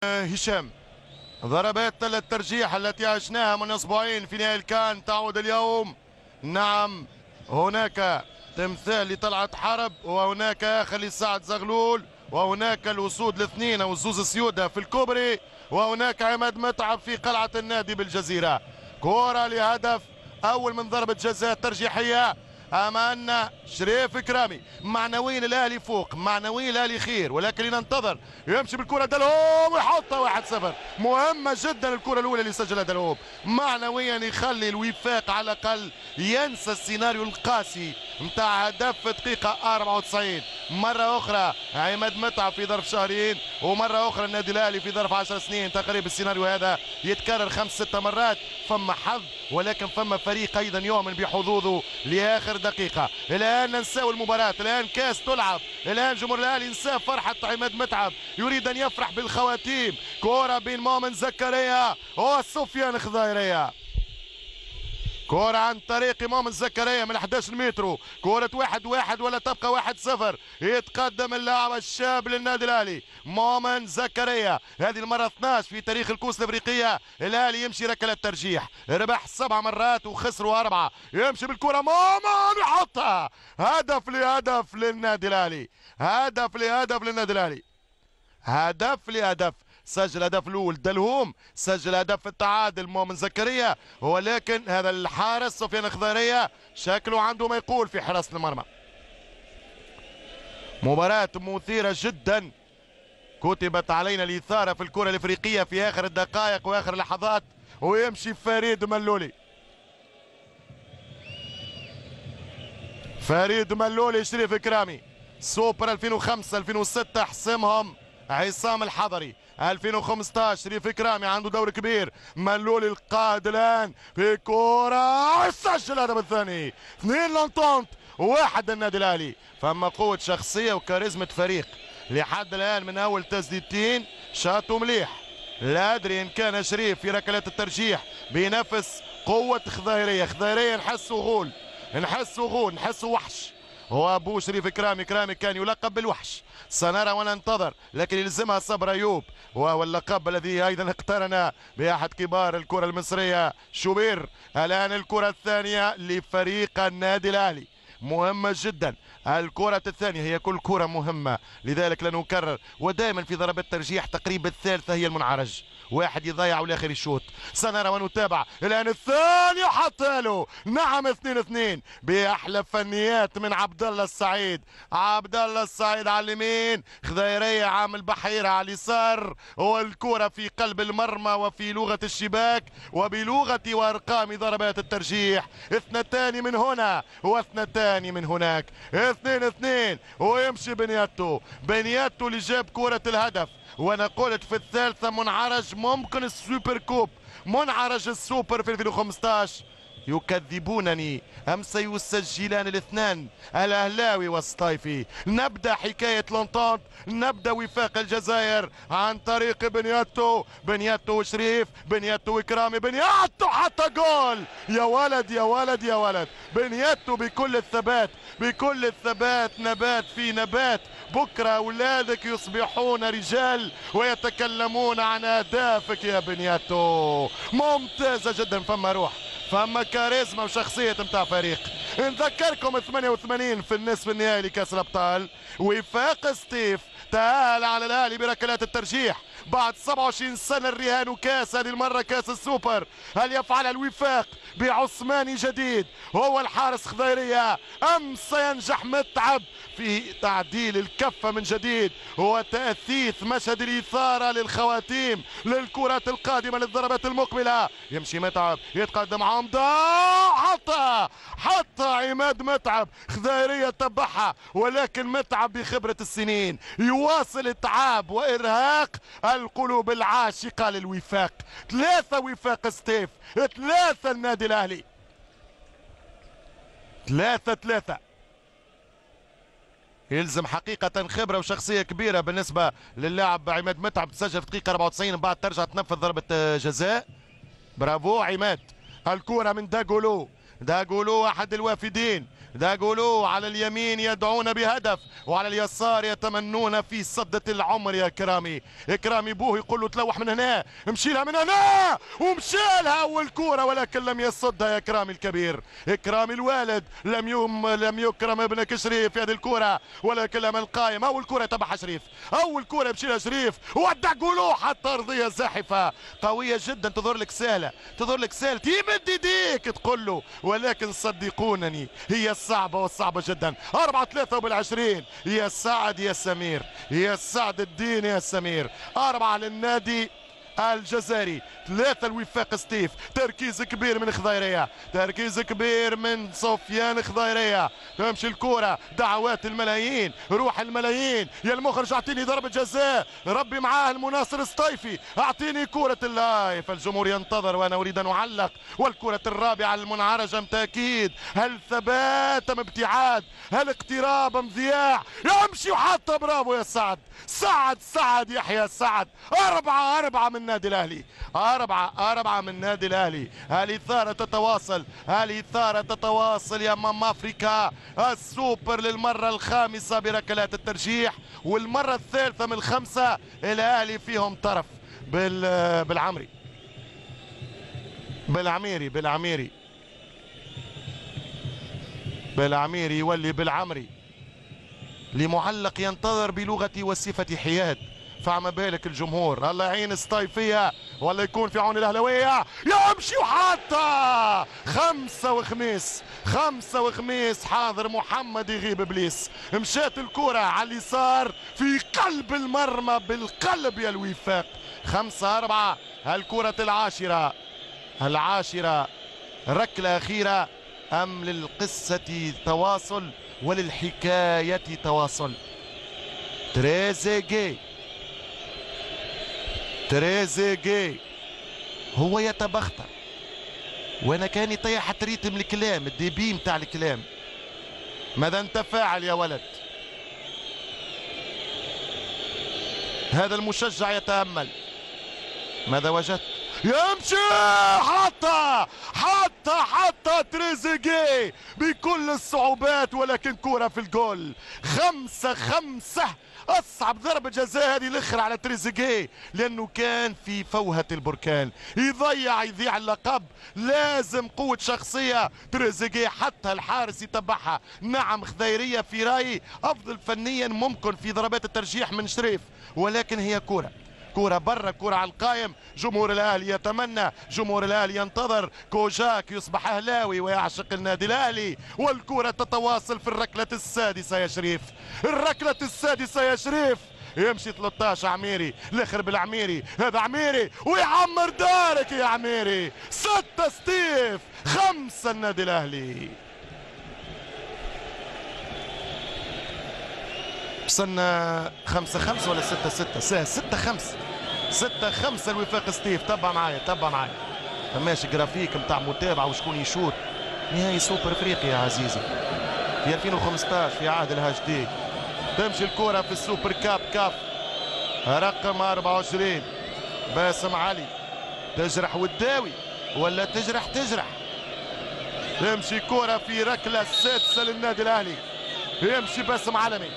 هشام. ضربات الترجيح التي عشناها من اسبوعين في نهائي الكان تعود اليوم. نعم، هناك تمثال لطلعت حرب، وهناك اخر لسعد زغلول، وهناك الاسود الاثنين او الزوز السيوده في الكوبري، وهناك عماد متعب في قلعه النادي بالجزيره. كره لهدف اول من ضربه جزاء ترجيحيه امامنا شريف كرامي. معنويا الاهلي فوق، معنويا الاهلي خير، ولكن لننتظر. يمشي بالكرة دلهوم ويحطها 1-0. مهمة جدا الكره الاولى اللي سجلها دلهوم، معنويا يخلي الوفاق على الاقل ينسى السيناريو القاسي نتاع هدف في دقيقة 94. مرة اخرى عماد متعب في ظرف شهرين، ومرة اخرى النادي الاهلي في ظرف 10 سنين تقريبا. السيناريو هذا يتكرر 5-6 مرات. فما حظ، ولكن فما فريق ايضا يؤمن بحظوظه لاخر دقيقة. الآن ننساو المباراة، الآن كاس تلعب، الآن جمهور الأهلي نسى فرحة عماد متعب، يريد أن يفرح بالخواتيم. كرة بين مؤمن زكريا وسفيان خضيرية، كرة عن طريق مؤمن زكريا من 11 متر، كرة 1-1 ولا تبقى 1-0. يتقدم اللاعب الشاب للنادي الأهلي مؤمن زكريا، هذه المرة 12 في تاريخ الكؤوس الأفريقية. الأهلي يمشي ركلة ترجيح، ربح 7 مرات وخسروا 4. يمشي بالكرة مؤمن يحطها، هدف لهدف للنادي الأهلي، هدف لهدف للنادي الأهلي، هدف لهدف. سجل هدف الاول دلهوم، سجل هدف التعادل مؤمن زكريا، ولكن هذا الحارس سفيان خضيرية شكله عنده ما يقول في حراسة المرمى. مباراة مثيرة جدا، كتبت علينا الإثارة في الكرة الإفريقية في آخر الدقائق وآخر اللحظات. ويمشي فريد ملولي، فريد ملولي شريف كرامي. سوبر 2005 2006 حسمهم عصام الحضري. 2015 شريف كرامي عنده دور كبير. ملولي القائد الان في كرة، سجل الهدف الثاني، 2 l'Entente 1 النادي الاهلي. فما قوة شخصية وكاريزما فريق لحد الان من اول تسديدتين شاطوا مليح. لا ادري ان كان شريف في ركلات الترجيح بنفس قوة خضيرية. خضيرية نحسه غول، نحسه غول، نحسه وحش. هو ابو شريف كرامي، كرامي كان يلقب بالوحش. سنرى وننتظر، لكن يلزمها صبر ايوب، وهو اللقب الذي ايضا اقترن باحد كبار الكره المصرية شوبير. الان الكره الثانية لفريق النادي الاهلي، مهمة جدا الكره الثانية، هي كل كره مهمة، لذلك لا نكرر. ودائما في ضربات ترجيح تقريبا الثالثة هي المنعرج، واحد يضيع والاخر يشوط. سنرى ونتابع. الان الثاني حطها له، نعم 2-2 باحلى فنيات من عبد الله السعيد. عبد الله السعيد على اليمين، خضيريه عامل بحيرة على اليسار، والكره في قلب المرمى وفي لغة الشباك وبلغه وارقام ضربات الترجيح. 2 من هنا و2 من هناك، 2-2. ويمشي بنياتو، بنياتو اللي جاب كره الهدف. وانا قلت في الثالثة منعرج، ممكن ال super coupe، منعرج السوبر في 2015. يكذبونني أم سيسجلان الاثنان الأهلاوي والسطايفي؟ نبدأ حكاية l'Entente، نبدأ وفاق الجزائر عن طريق بنياتو، بنياتو وشريف، بنياتو وكرامي، بنياتو حتى جول. يا ولد يا ولد يا ولد، بنياتو بكل الثبات، بكل الثبات، نبات في نبات. بكرة أولادك يصبحون رجال ويتكلمون عن أهدافك يا بنياتو. ممتازة جدا، فما روح، فما كاريزما وشخصية متاع فريق. نذكركم 88 في النصف النهائي لكأس الأبطال، وفاق سطيف تأهل على الأهلي بركلات الترجيح بعد 27 سنة. الرهان وكاس، هذه المرة كاس السوبر. هل يفعل الوفاق بعثماني جديد هو الحارس خضيرية، أم سينجح متعب في تعديل الكفة من جديد وتأثيث مشهد الإثارة للخواتيم للكرات القادمة للضربات المقبلة؟ يمشي متعب، يتقدم عمدة، حطها، حطها عماد متعب. خضيرية تبعها، ولكن متعب بخبرة السنين يواصل اتعاب وإرهاق القلوب العاشقة للوفاق. 3 وفاق سطيف، 3 النادي الأهلي، 3-3. يلزم حقيقة خبرة وشخصية كبيرة بالنسبة للاعب عماد متعب. تسجل في دقيقة 94 بعد ترجع تنفذ ضربة جزاء. برافو عماد. الكرة من داغولو، داغولو أحد الوافدين. داغولو على اليمين يدعون بهدف، وعلى اليسار يتمنون في صدة العمر يا كرامي. إكرامي بوه يقول له تلوح من هنا، امشي لها من هنا، ومشى لها أول كورة ولكن لم يصدها يا إكرامي الكبير. إكرامي الوالد لم يكرم ابنك شريف في هذه الكورة، ولكن لم القائم. أول كورة تبعها شريف، أول كورة يمشي لها شريف، وداغولو حتى أرضية زاحفة قوية جدا، تظهر لك سهلة، تظهر لك سهلة، تمد يديك تقول له، ولكن صدقونني هي صعبة وصعبة جدا. 4-3 وبال20 يا سعد يا سمير، يا سعد الدين يا سمير. 4 للنادي الجزائري، 3 الوفاق سطيف. تركيز كبير من خضيرية، تركيز كبير من سفيان خضيرية. تمشي الكرة، دعوات الملايين، روح الملايين. يا المخرج اعطيني ضربة جزاء، ربي معاه المناصر السطيفي، اعطيني كرة ال live. الجمهور ينتظر وانا اريد ان اعلق. والكرة الرابعة المنعرجة تأكيد، هل ثبات ام ابتعاد؟ هل اقتراب ام ضياع؟ يمشي وحتى برافو يا سعد، سعد سعد يحيى سعد. 4-4 من النادي الأهلي، 4-4 من النادي الأهلي. الإثارة تتواصل، الإثارة تتواصل يا ماما أفريكا. السوبر للمرة الخامسة بركلات الترجيح، والمرة الثالثة من الخمسة الأهلي فيهم طرف بالعمري، بالعميري، بالعميري، بالعميري يولي بالعمري لمعلق ينتظر بلغة وصفة حياد. فما بالك الجمهور، الله يعين السطايفية ولا يكون في عون الأهلاوية. يمشي وحتى 5 وخميس، 5 وخميس. حاضر محمد يغيب إبليس. مشات الكرة على اليسار في قلب المرمى، بالقلب يا الوفاق. 5-4. الكرة العاشرة، العاشرة ركلة أخيرة أم للقصة تواصل وللحكاية تواصل؟ تريزيجيه، تريزيجيه هو يتبختر، وانا كان يطيح rythme الكلام، ال débit نتاع الكلام. ماذا انت فاعل يا ولد؟ هذا المشجع يتأمل. ماذا وجدت؟ يمشي حتى حتى حتى تريزيجيه بكل الصعوبات، ولكن كرة في الجول. 5-5. أصعب ضربة جزاء هذه الأخرى على تريزيجيه، لأنه كان في فوهة البركان، يضيع اللقب. لازم قوة شخصية تريزيجيه، حتى الحارس يتبعها. نعم خضيرية في رأيي أفضل فنيا ممكن في ضربات الترجيح من شريف، ولكن هي كرة، كرة برا، كرة على القائم. جمهور الأهلي يتمنى، جمهور الأهلي ينتظر كوجاك يصبح أهلاوي ويعشق النادي الأهلي. والكرة تتواصل في الركلة السادسة يا شريف، الركلة السادسة يا شريف. يمشي 13 عميري، الاخر بالعميري، هذا عميري ويعمر دارك يا عميري. 6 سطيف، 5 النادي الأهلي. وصلنا 5-5 ولا 6-6؟ 6-5، 6-5 الوفاق سطيف. تبع معايا، تبع معايا، فماش جرافيك نتاع متابعه وشكون يشوط. نهائي سوبر افريقيا يا عزيزي في 2015 في عهد ال HD. تمشي الكره في ال super coupe CAF رقم 24 باسم علي. تجرح وتداوي ولا تجرح تجرح. تمشي كره في ركلة السادسة للنادي الاهلي. يمشي باسم علمي،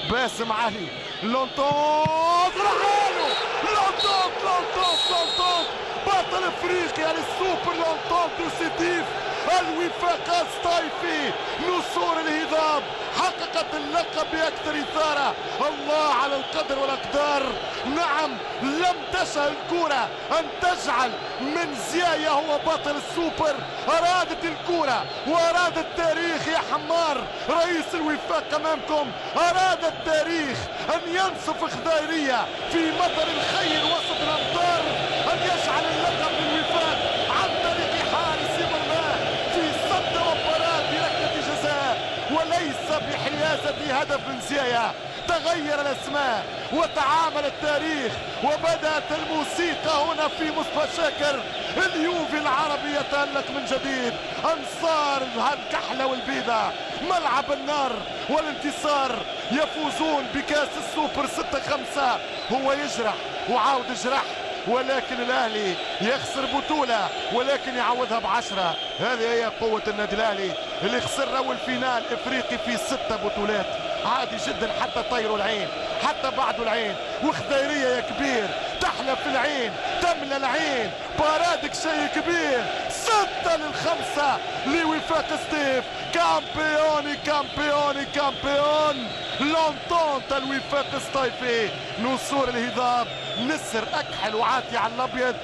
باسم علي، l'entente رحاله، l'entente l'entente l'entente، بطل افريقيا لل super l'entente de Sétif. الوفاق السطايفي نسور الهضاب حققت اللقب باكثر اثاره. الله على القدر والاقدار. نعم لم تشأ الكره ان تجعل من زيايا هو بطل السوبر. ارادت الكره واراد التاريخ يا حمار رئيس الوفاق امامكم. اراد التاريخ ان ينصف خضيريه في مطر الخير وسط الامطار، ان يجعل اللقب للوفاق عن طريق حارس مرماه في صد وبراد بركله جزاء وليس بحيازه هدف من زيايا. تغير الاسماء وتعامل التاريخ وبدات الموسيقى هنا في مصطفى شاكر. اليوفي العربي يتألق من جديد، انصار الكحله والبيضة، ملعب النار والانتصار، يفوزون بكاس السوبر 6-5. هو يجرح وعاود جرح، ولكن الاهلي يخسر بطوله ولكن يعوضها ب10. هذه هي قوة النادي الاهلي. اللي خسر اول finale افريقي في 6 بطولات. عادي جدا، حتى طيروا العين، حتى بعدوا العين. وخضيرية يا كبير، تحلى في العين، تملى العين، بارادك شيء كبير. 6-5 لوفاق سطيف. campione campione campione l'entente الوفاق السطايفي. نسور الهضاب، نسر اكحل وعاتي على الابيض.